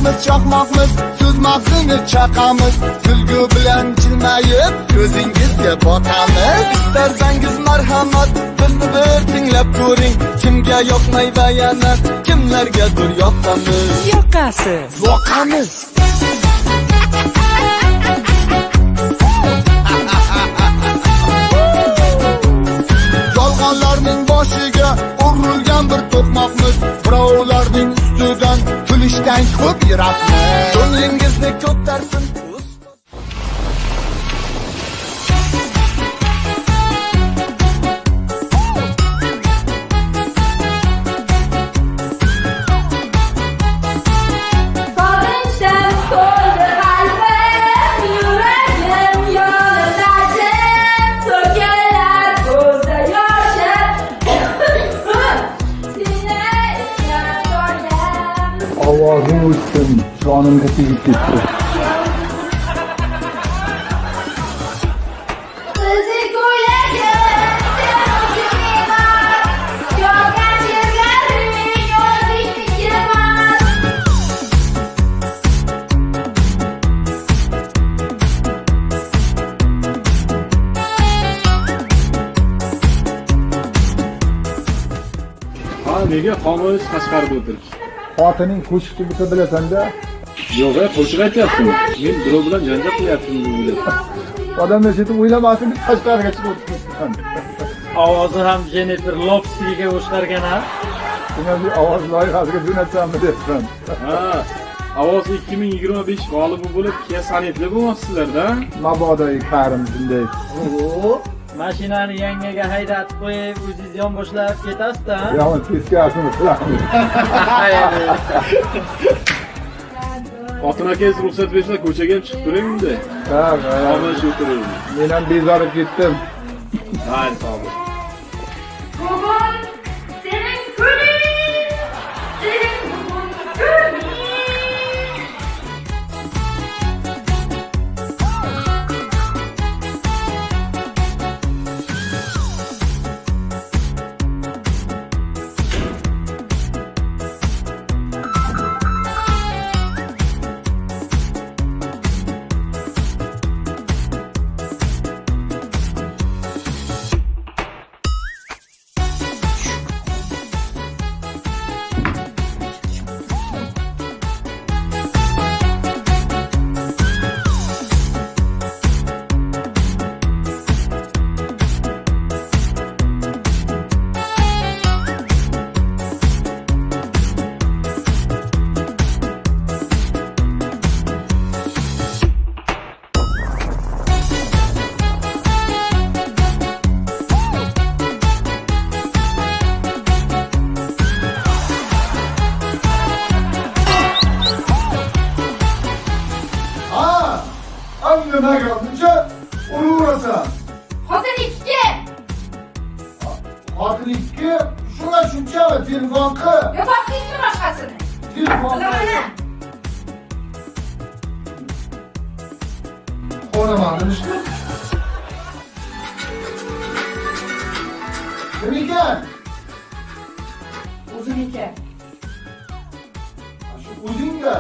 Sho'xmiz, chaqmoqmiz, so'z mag'zini chaqamiz. Kulgu bilan jilmayib, ko'zingizga botamiz. Istasangiz marhamat, bizni bir tinglab ko'ring. Kimga yoqmay va yana kimlargadir yoqamiz. Yoqasiz. Yoqamiz. Yolg'onlarning boshiga urilgan bir to'qmoqmiz. Birovlarning ustidan kulishdan ko'p yiroqmiz. Ko'nglingizni ko'tarsin. Sog'inchdan to'ldi qalbim, yuragim yonib achib, to'kilar ko'zda yoshim. Seni eslab qolgam. Ovozim o'chsin, jonimga tegib ketdi. Qizil ko'ylagim sen o'zing emas, yongan she'rlaring o'zingniki emas. Ha, nega xomush tashqarida o'tiribsiz? Xotining qo'shiqchi bo'lsa bilasan-da. Yo'q, qo'shiq aytyaptimi? Men birov bilan janjal qilyaptim deb o'ylabman. Odamlar seni o'ylamasin deb tashqariga chiqib o'tiribsan. Ovozi ham Jennifer Lopesnikiga o'xsharkan ha. Shunga bir ovoz loyihasiga jo'natsammi debsan. Ha, ovoz 2025 g'olibi bo'lib Kia Sonetli bo'lmoqchisizlar-da? Mabodo karim shunday. Oo, mashinani yangaga haydatib qo'yib, o'zingiz yonboshlab ketasiz-da. Yomon teskarisini qilamiz. Xotin akangiz ruxsat bersa ko'chaga ham chiqib turing unda. Ha, ha. Xomush o'tiravermang. Men ham bezorib ketdim. Mayli, sog' bo'ling. Bugun sening kuning, sening bugun kuning. Ha, nimaga buncha uraverasan? Xotin ikki. Xotin ikki, shunga shunchami telefon qil. Yo topdingizmi boshqasini? Telefon qil. Qilaman. Qo'naman ishni. Kim ekan? O'zim ekan. Shu o'zingda.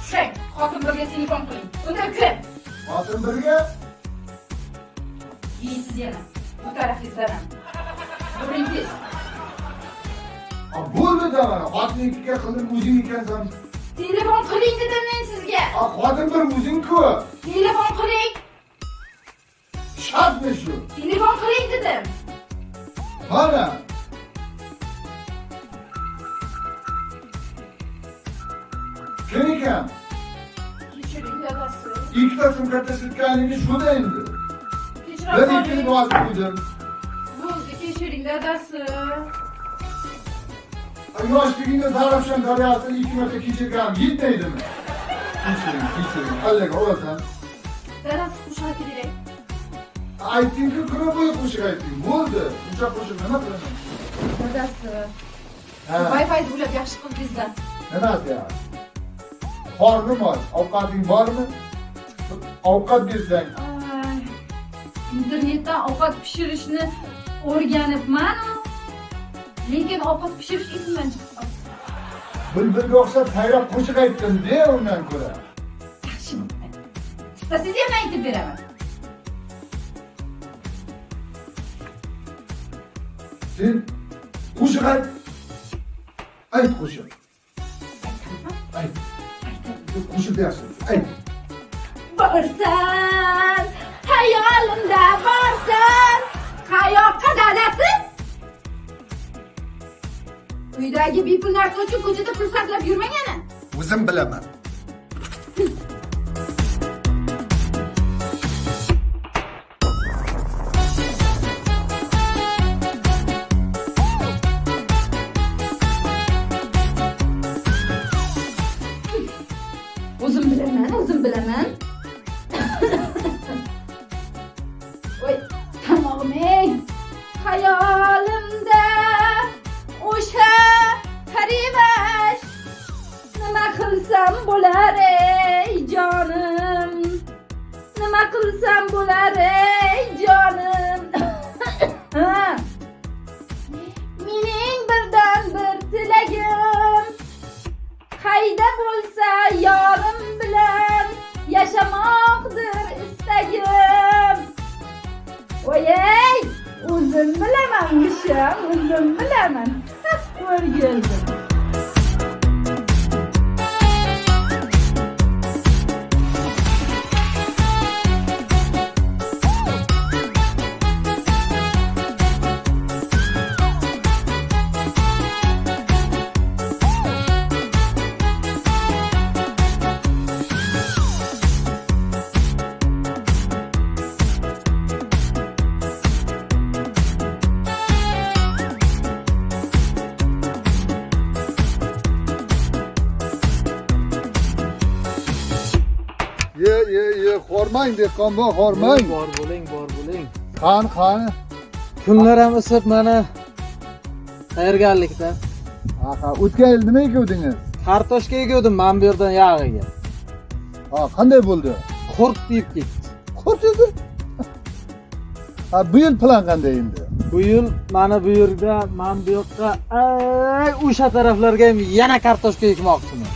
Tushang, xotin birga telefon qiling. Unda kim? Xotin birga Yeysiz yana. Bu tarafingizdan ham. Buring tez. Ha, bo'ldi da mana. Xotin ikkiga qildim, o'zing ekansan. Telefon qiling dedim men sizga. Ha, xotin bir o'zing-ku. Telefon qiling. Shartmi shu? Telefon qiling dedim. Mana. Kim ekan? Kechiring dadasi. Ikkita sim karta ishlatganingiz shuda endi. Kechira Bir qoling. ikkini bosib qo'ydim. Bo'ldi, kechiring dadasi. Yoshligingda Zarafshon daryosini 2 marta kechirganim yetmaydimi? Kechiring, kechiring. Allaga olasan. Dadasi qo'shiq aytib bering. Aytding-ku, kuni bo'yi qo'shiq aytding. Bo'ldi. Buncha qo'shiq nima qilaman? Dadasi. Ha. Wi-Fi ulab yaxshi qildingiz-da. Nimasi ya? Qornim och, ovqating bormi? Ovqat bersang. Ay, internetdan ovqat pishirishni o'rganibman-u. Lekin ovqat pishirish esimdan chiqib qoldi. Bulbulga o'xshab sayrab qo'shiq aytdim de undan ko'ra. Yaxshi bo'pti. Istasangiz ham aytib beraman. Sen qo'shiq ayt. Ayt qo'shiq. Ayt. Qo'shiq yaxshi. Ayt. Borsan, hayolimda borsan, qayoqqa dadasi? Uydagi bepul narsa uchun ko'chada pul sarflab yurmang ana. O'zim bilaman. O'zim bilaman, o'zim bilaman. Oy, tomog'im ey. Hayolimda o'sha parivash, nima qilsam bo'lar ey jonim, nima qilsam bo'lar ey jonim. Mening birdan bir tilagim, qayda bo'lsa yorim bilan yashamoqdir istagim. Oy ey, o'zim bilaman misham, o'zim bilaman. O'rgildim. Ye, hormang dehqonboy, hormang. Bor bo'ling, bor bo'ling. Qani, qani. Kunlar ham isib mana tayyorgarlikda. Ha, o'tgan yil nima ekuvdingiz? Kartoshka ekuvdim mana bu yerdan yog'iga. Ha, qanday bo'ldi? Qurt yeb ketdi. Qurt yedi? Ha, bu yil plan qanday endi? Bu yil mana bu yerda, mana bu yoqqa, ay, o'sha taraflarga ham yana kartoshka ekmoqchiman.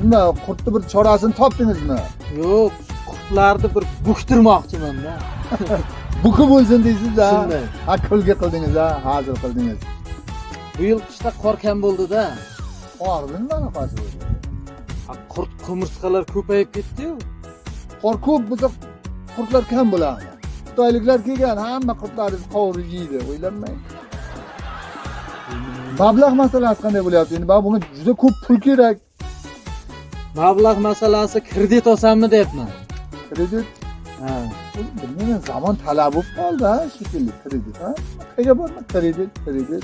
Nima, qurtni bir chorasini topdingizmi? Yo'q, qurtlarni bir buktirmoqchiman-da. Bukib o'lsin deysiz-a? Ha, kulgi qildingiz-a, hazil qildingiz. Bu yil qishda qor kam bo'ldi-da. Qorni nima anaqasi bo'ldi? Ha, qurt qumursqalar ko'payib ketdi-yu. Qor ko'p bo'lsa qurtlar kam bo'ladi. Xitoyliklar kelgan, hamma qurtlarni qovurib yeydi, o'ylanmang. Mablag' masalasi qanday bo'lyapti? Endi bunga juda ko'p pul kerak. Mablag' masalasi kredit olsammi deyapman. Kredit? Ha. Bilmayman, zamon talabi bo'lib qoldi, ha, shekilli kredit, ha? Qayerga borma, kredit, kredit.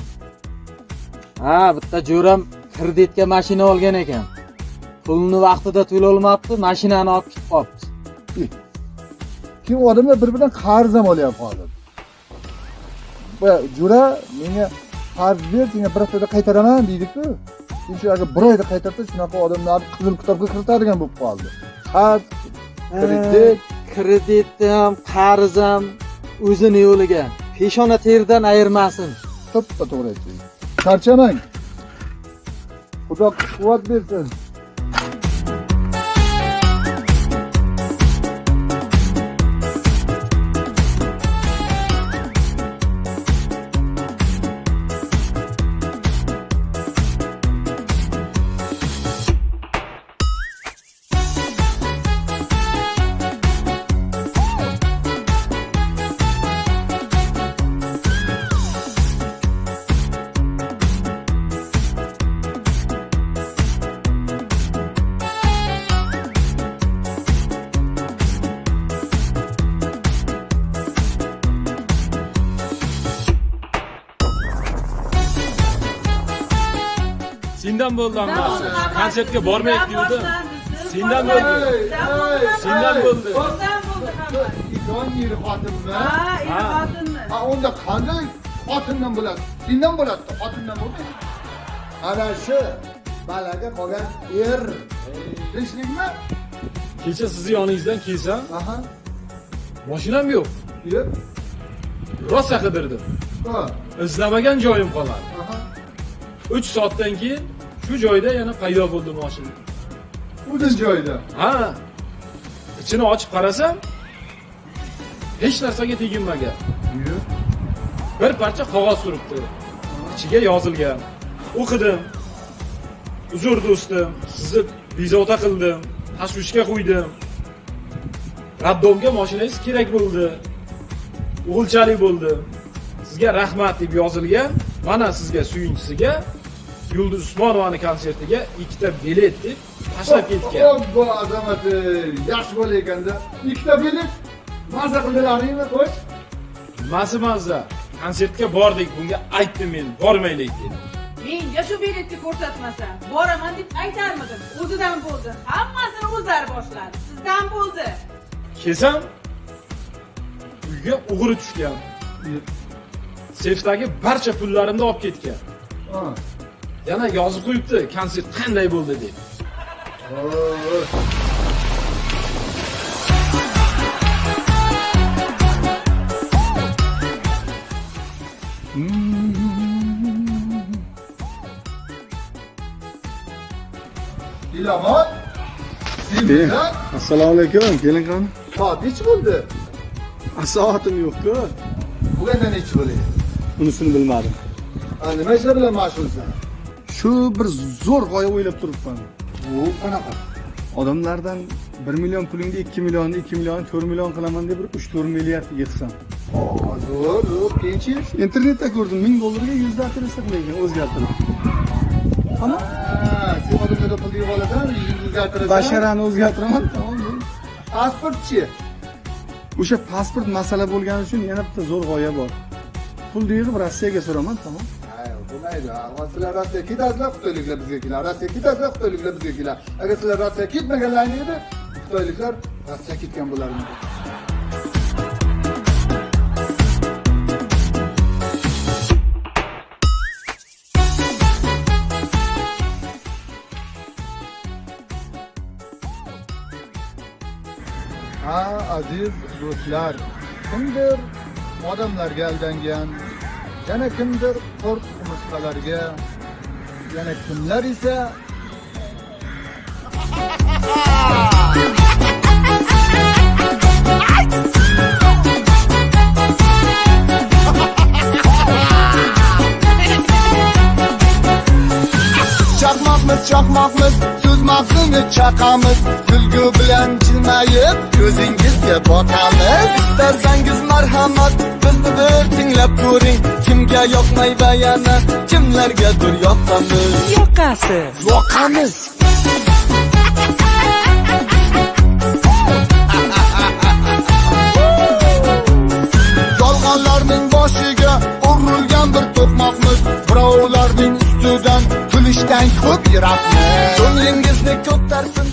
Ha, bitta jo'ram kreditga mashina olgan ekan. Pulni vaqtida to'lolmabdi, mashinani olib ketib qolibdi. Keyin odamlar bir-biridan qarz ham olyapti hozir. Bu jo'ra menga qarz ber, senga bir haftada qaytaraman deydi-ku. Shu agar bir oyda qaytarsa, shunaqa odamlarni qizil kitobga kiritadigan bo'lib qoldi. Qarz, kredit, kredit ham, qarz ham o'zini yo'liga. Peshona teridan ayirmasin. To'ppa to'g'ri aytdingiz. Charchamang. Xudo quvvat bersin. Sendan bo'ldi hammasi. Konsertga bormayotgandim. Sendan bo'ldi. Sendan bo'ldi. Sendan bo'ldi hammasi. Ikon eri xotinmi? Ha, eri xotinmi? Ha, unda qanday xotindan bo'ladi? Sendan bo'ladi, xotindan bo'lmaydi. Ana shu balaga qolgan er. Tinchlikmi? Kecha sizni yoningizdan kelsam, aha, mashinam yo'q. Yo'q. Rosa qidirdim. Ha. Izlamagan joyim qolmadi. Aha. 3 soatdan keyin Shu joyda yana paydo bo'ldi mashina. O'zi joyida. Ha. Ichini ochib qarasam, hech narsaga teginmagan. Bir parcha qog'oz turibdi. Ichiga yozilgan. O'qidim. Uzr do'stim, sizni bezovta qildim, tashvishga qo'ydim. Raddomga mashinangiz kerak bo'ldi. O'g'ilchalik bo'ldi. Sizga rahmat deb yozilgan. Mana sizga suyunchisiga Yulduz Usmonovaning konsertiga 2 ta bilet deb tashlab ketgan. Obbo azamat, yaxshi bola ekanda. 2 ta bilet maza qildilaringmi, qo'sh? Nimasi maza? Konsertga bordik, bunga aytdim men, bormaylik dedim. Menga shu biletni ko'rsatmasa, boraman deb aytarmidim. O'zidan bo'ldi. Hammasini o'zlari boshladi. Sizdan bo'ldi. Kelsam uyga o'g'ri tushgan. Sefdagi barcha pullarimni olib ketgan. Yana yozib qo'yibdi, konsert qanday bo'ldi deb. Ilomon, senmisan? Assalomu alaykum, keling qani. Soat nechi bo'ldi? Soatim yo'q-ku. Bugun nechi bo'ldi? Unisini bilmadim. Nima ishlar bilan mashg'ulsan? Shu bir zo'r g'oya o'ylab turibman. Bu qanaqa? Odamlardan 1 million pulingga 2 millionni, 2 millionni 4 million qilaman deb bir 3-4 milliard yig'sam. Zo'r, zo'r, keyinchi? Internetda ko'rdim, 1000 dollarga 100 ta lekin o'zgartirdim. Tamam. Sen odamlarga pul yig'ib olasan, yuzini o'zgartirasan. Basharani o'zgartiraman, tamom. Pasportchi. O'sha pasport masala bo'lgani uchun yana bitta zo'r g'oya bor. Pulni yig'ib Rossiyaga suraman, tamom. Bo'lmaydi. Sizlar Rossiyaga ketasizlar, xitoyliklar bizga keladi. Rossiyaga ketasizlar, xitoyliklar bizga keladi. Agar sizlar Rossiyaga ketmaganlaring edi, xitoyliklar Rossiyaga ketgan bo'lardi. Ha, aziz do'stlar, kimdir odamlarga aldangan, yana kimdir qurt qumursqalarga, yana kimlar esa Chaqmoqmiz, chaqmoqmiz, so'z mavzuni chaqamiz, kulgu bilan jilmayib ko'zingizga boqamiz. Istasangiz marhamat, bizni bir tinglab ko'ring, kimga yoqmay va yana kimlargadir yoqamiz. Yoqasiz. Yoqamiz. Yolg'onlarning boshiga urilgan bir to'qmoqmiz, birovlarning ustidan kulishdan ko'p yiroqmiz. Ko'nglingizni ko'tarsin.